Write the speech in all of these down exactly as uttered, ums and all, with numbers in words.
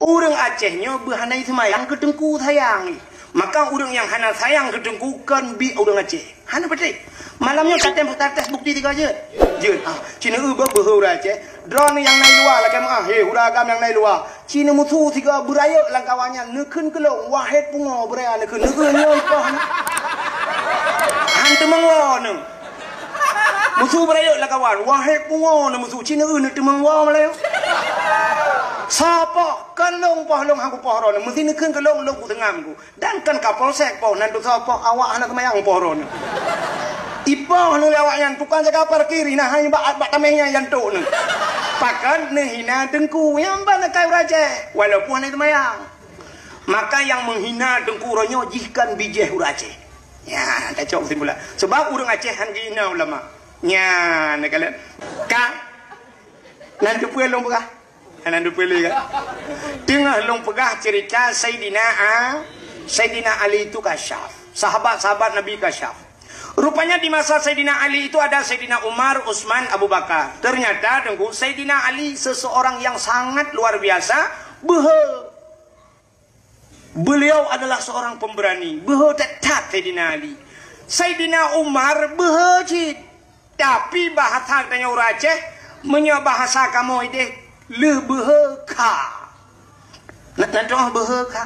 Ureuëng Aceh nyoe beuhana seumayang keu teungku sayang. Maka ureuëng nyang hana sayang keu teungku kon biek ureuëng Aceh. Hana patéh. Malam nyoe tatem tates bukti tiga jeuet. Jeuet. Ah, cina eu beuh beuh ureuëng Aceh. Droeneuh nyang na i luwa lakée meuah, he, ureuëng agam nyang na i luwa. Cina musu siga beurayeuk lam kawan nyan, neukheun keu lôn, wahé pungo beuraya neukheun, neukheun nyoe ipoh nyoe. Han teumeung woe neuh. Musu beurayeuk lam kawan, wahé pungo neuh musu, cina eu neuteumeung woe meulayeue. Soe poh, kon lôn poh lôn han kupoh droeneuh, meusi neukheun keu lôn, lôn kuteungam ku. Dan kan Kapolsek poh, nan tusoe poh awak hana seumayang poh droeneuh. Ipoh neuh lé awak nyan, tukang jaga parkir, hina hai bak, bak tameh nyan jantok neuh. Pakon neuhina teungku, nyang ban akai ureuëng Aceh, walaupun hana seumayang. Maka nyang meuhina teungku uroe nyoe jih kon bijéh ureuëng Aceh. Nyan, tacok kesimpulan. Sebab ureuëng Aceh han geuhina ulama. Nyan, neukalon. Ka? Nan teupeue lôn peugah? Hana dupeue lé kan? Teungoh lôn peugah cerita Saidina A-, Saidina Ali itu kasyaf. Sahabat-sahabat Nabi kasyaf. Rupanya di masa Saidina Ali itu ada Saidina Umar, Utsman, Abu Bakar. Ternyata, Teungku, Saidina Ali seseorang yang sangat luar biasa, beuhe. Beliau adalah seorang pemberani. Beuhe that-that Saidina Ali. Saidina Umar beuhe cit. Tapi bahasa geutanyoe ureuëng Aceh, meunyoe bahasa kamoe ideh, lheueh beuhe kha. Na, na contoh beuhe kha.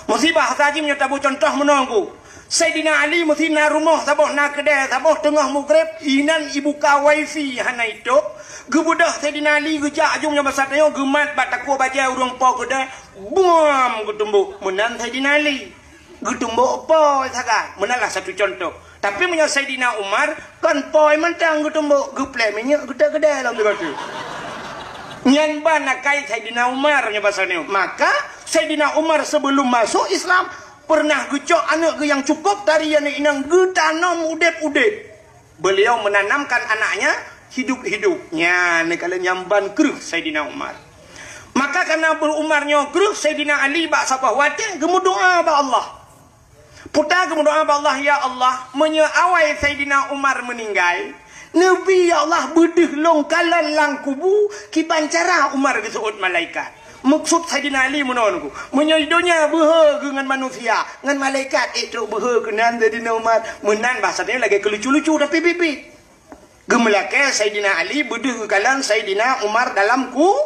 Meusi bahasa jih meunyoe taboh contoh meunoe ku. Saidina Ali meusi na rumoh saboh, na keudè saboh, teungoh mugreb, inan ibuka wifi hana itôb. Geubeudôh Saidina Ali geujak jong nyoe basa tanyoe geumat bak takue bajée ureuëng po keudè, buam geutumbok. Meunan Saidina Ali. Geutumbok po sagai. Meunan lah satu contoh. Tapi meunyoe Saidina Umar, kon po mantong geutumbok, geuplek minyeuk geutek keudè lom teuka tu. Nyan ban akai Saidina Umar nyoe basa nyoe. Maka Saidina Umar sebelum masuk Islam, pernah geucok aneuëk geuh nyang cukup tari aneuk inong geutanom udeb-udeb. Beliau menanamkan anaknya hidup-hidup. Nyan, neukalon nyang ban kreueh Saidina Umar. Maka karena Umar nyoe kreueh, Saidina Ali bak saboh watée geumeudoá bak Allah. Peue geumeudoá bak Allah, "Ya Allah, meunyoe awai Saidina Umar meuninggai, neubi, ya Allah, beudeuh lôn kalon lam kubu kiban cara Umar geuseuôt malaikat." Meukeusut Saidina Ali meunoe Teungku. Meunyoe di donya beuhe geuh ngon manusia, ngon malaikat ék trok beuhe keunan Saidina Umar. Meunan bahasa nyoe lagée keu lucu-lucu, tapi biet-biet. Geumeulatée Saidina Ali beudeuh geukalon Saidina Umar dalam ku-,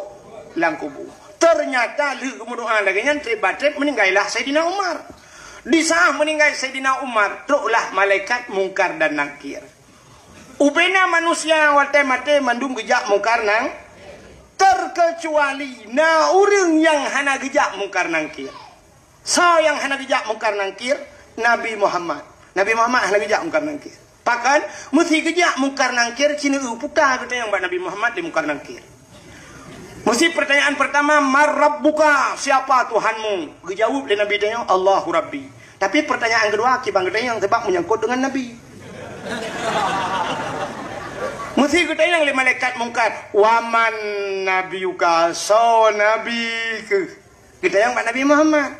lam kubu. Ternyata lheueh geumeudoá lagée nyan, treb ba treb meuninggailah Saidina Umar. Di saat meuninggai Saidina Umar, troklah malaikat Mungkar dan Nakir. Ubena manusia watée maté mandum geujak Mungkar nang, terkecuali na ureuëng nyang hana geujak Mungkar Nakir. Soe nyang hana geujak Mungkar Nakir? Nabi Muhammad. Nabi Muhammad hana geujak Mungkar Nakir. Pakon? Meusi geujak Mungkar Nakir, cina eu puta geutanyong bak Nabi Muhammad di Mungkar Nakir. Meusi pertanyaan pertama, "Man rabbuka?" Siapa Tuhanmu? Geujaweueb lé Nabi tanyoe, "Allahu Rabbi." Tapi pertanyaan kedua, kiban geutanyong sebab menyangkut dengan Nabi. Meusi geutanyong lé malaikat Mungkar, "Wa man nabiyuka?" Soe Nabi keuh? Geutanyong bak Nabi Muhammad.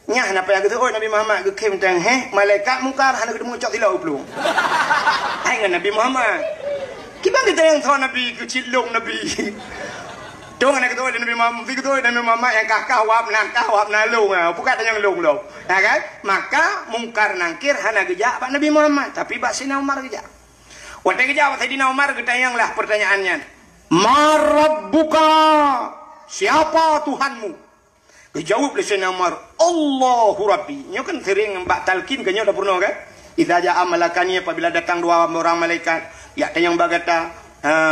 Nyan na payah geuseuôt Nabi Muhammad, geukhém teuh, heh, malaikat Mungkar hana geuteumé cok silop u plueng. Hai ngon Nabi Muhammad. Kiban geutanyong soe Nabi keuh cit lôn Nabi. Dong hana geuseuôt Nabi Muhammad, geuseuôt Nabi Muhammad nyang kah-kah wab na kah wab na lôn, ha, bukan tanyong lôn lom. Ya kan? Maka Mungkar Nakir hana geujak bak Nabi Muhammad, tapi bak Saidina Umar geujak. Watée geujak bak Saidina Umar geutanyong lah pertanyaan nyan. "Man rabbuka?" Siapa Tuhanmu? Geujaweueb lé Saidina Umar, "Allahu Rabbi." Nyoe kan sering bak talqin keu nyoe tapeurunoe kan? "Idza jaa malakani," apabila datang dua orang malaikat, jak tanyong bak gata,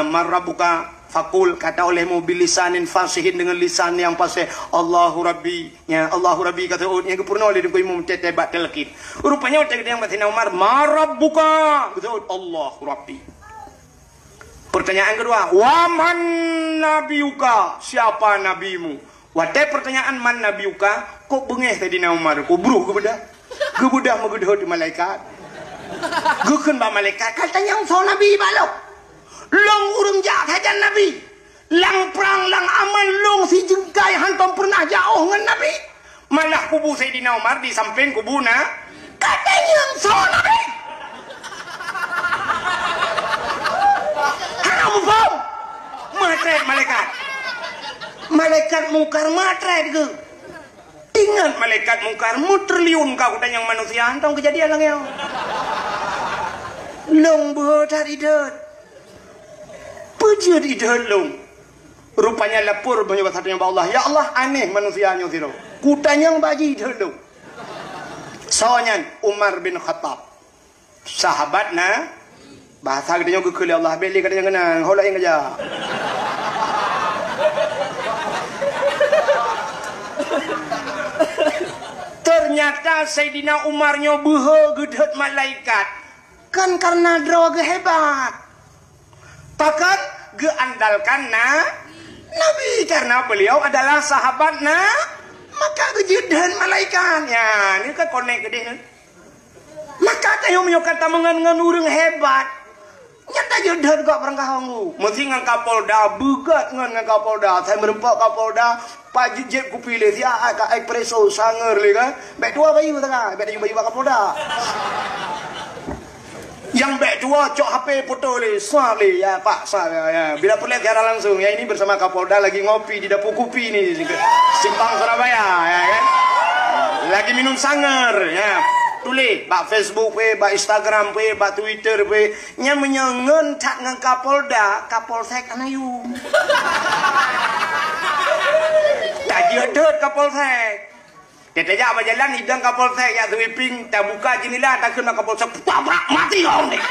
"Man rabbuka?" Faqul, kata olehmu, "Bilisanin fasihin," dengan lisan yang fasih, "Allahu Rabbi." Ya, "Allahu Rabbi," kata, oh, nyang geupeurunoe lé Teungku Imum teuh bak talqin. Rupanya watée geutanyong bak Saidina Umar, "Man rabbuka?" Kata, "Allahu Rabbi." Pertanyaan kedua, "Wa man nabiyuka?" Siapa nabimu? Watée pertanyaan "Man nabiyuka?", kok beungéh Saidina Umar, kok bruh geubeudah. Geubeudah meugeudhôt di malaikat. Geukheun bak malaikat, "Ka tanyong soe nabi bak lôn? Lôn ureuëng jak sajan nabi. Lam prang, lam aman lôn sijeungkai hantom peureunah jiôh ngon nabi. Malah kubu Saidina Umar di sampéng kubu na, ka tanyong soe nabi?" Hana muphom. Meutreb malaikat. Malaikat Mungkar meutrét geuh. Ingat malaikat Mungkar meutriliun ka geutanyoe manusia, hantom keujadian lagée nyoe. Lôn beuhe that ideuet. Peujeuet ideuet lôn. Rupanya lapor meunyoe basa tanyoe bak Allah, "Ya Allah, aneh manusia nyoe sidroe. Kutanyong bak jih ideuet lôn." Soe nyan? Umar bin Khattab. Sahabat na, bahasa geutanyoe geukheun lé Allah, bék lé gata nyang keunan, ho laén keujak. Ternyata Saidina Umar nyoe beuhe geudeuet malaikat, kan karena droe geuh hebat. Pakon? Geuandalkan na, Nabi, karena beliau adalah sahabat na, maka geujeuet deuet malaikat. Ya, ni kan konek keudeh ni. Maka tanyoe meunyoe ka tameungon ngon ureuëng hebat, nyan tajeuet deuet gop beurangkaho ngu. Meusi ngon Kapolda, beugot ngon, ngon Kapolda. Saya meureumpok Kapolda, pak jeuet kupi lé, siat ka espresso, sanger lé kan. Bék tuwoe bayeue teuka, bék tuwoe bayeue bak Kapolda. Nyang bék tuwoe cok H P foto lé, swab lé, ya pak, swab, ya, ya. Bila peureulée siaran langsung, ya ini bersama Kapolda lagi ngopi di Dapur Kupi ni, Simpang Surabaya, ya kan. Lagi minum sanger, ya. Tuléh bak Facebook pih, bak Instagram pih, bak Twitter pih. Nyan meunyoe ngon that ngon Kapolda, Kapolsek hana yum. Tajeuet deuet Kapolsek. Tajak bak jalan, idong Kapolsek jak sweeping, tabuka jendela, takheun bak Kapolsek, "Tabrak mati kau ni!"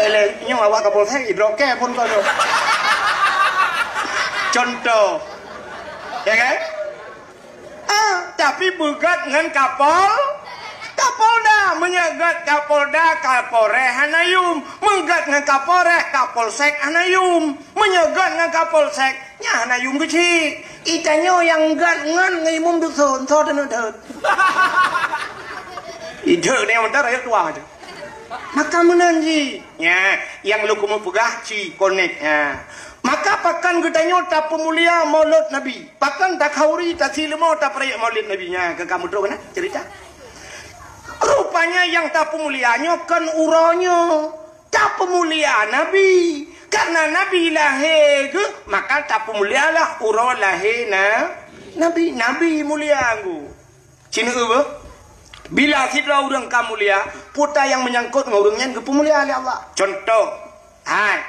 Lé-lé, nyoe awak Kapolsek, idrop kée phon kau tu. Contoh. Ya kan? Ah, tapi beugot ngon Kapol, Kapolda. Meunyoe got Kapolda, Kapolres hana yum. Meugot ngon Kapolres, Kapolsek hana yum. Meunyoe got ngon Kapolsek, nyan hana yum keuchik. Itanyoe nyang got ngon, ngon imum dusun, soe teuneuk deuet. Ideuet ni mantong rakyat tuha tu. Maka meunan jih. Nya, nyang lôn keumeung peugah ci konek. Ha. Maka pakon geutanyoe tapeumulia Maulud Nabi? Pakon takhauri, tasileumo, tapeurayeuk Maulud Nabi? Nya, ka, ka meutroh keunan cerita. Rupanya nyang tapeumulia nyoe kon uroe nyoe. Tapeumulia Nabi. Karena Nabi lahé geuh, maka tapeumulialah uroe lahé na, Nabi. Nabi mulia geuh. Ci neueu beuh, bila sidroe ureuëng ka mulia, peue nyang meunyangkot ngon ureuëng nyan geupeumulia lé Allah. Contoh, hai,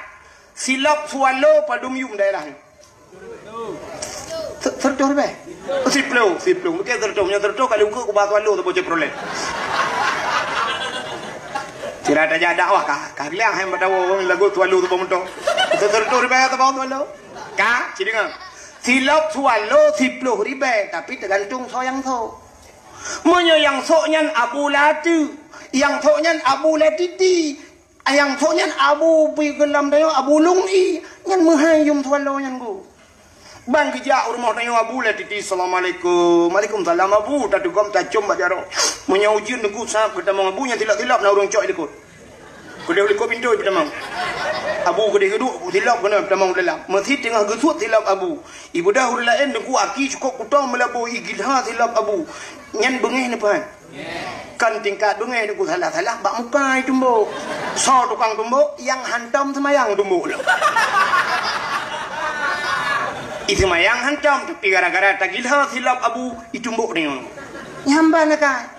silop Swallow padum yum daerah nyoe? Se-, sireutoh ribée? Siploh, siploh. Mungkin sireutoh, meunyoe sireutoh kali ukeue kubah Swallow saboh Chevrolet. Sira tajak dakwah ka, ka geuliang hai bak tawoe ureuëng lagot Swallow saboh moto. Sireutoh ribée saboh Swallow. Ka, ci deungoe. Silop Swallow siploh ribée, tapi teugantung soe nyang sok. Meunyoe nyang sok nyan Abu Lati, nyang sok nyan Abu Latiti, nyang sok nyan Abu Pi Geulam Dayo, Abu Lung I, nyan meuhai yum Swallow nyan geuh. Ban geujak u rumoh tanyoe Abu Latiti, "Assalamualaikum." "Waalaikumsalam, Abu." Tatugom tacom bak jaroe. Meunyoe ujeuen teungku sab geutamong Abu, nyan silop-silop na ureuëng cok i likot. Keudeh likot pintoe peutamong. Abu keudeh geuduek silop keunoe peutamong dalam. Meusi teungoh geusuet silop Abu. Ibeudôh ureuëng laén teungku aki cukôp kuto meulaboh igilha silop Abu. Nyan beungéh neupeuhan. Kan tingkat beungéh teungku salah-salah bak muka itumbok. Soe tukang tumbok? Nyang hantom seumayang tumbok lom. Iseumayang hantom, tapi gara-gara tagilha silop Abu, itumbok deungoe. Nyan ban akai.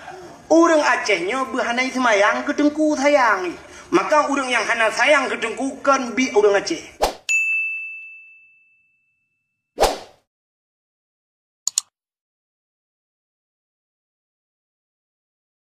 Ureuëng Aceh nyoe beuhana seumayang keu teungku sayang. Maka ureuëng nyang hana sayang keu teungku kon biek ureuëng Aceh.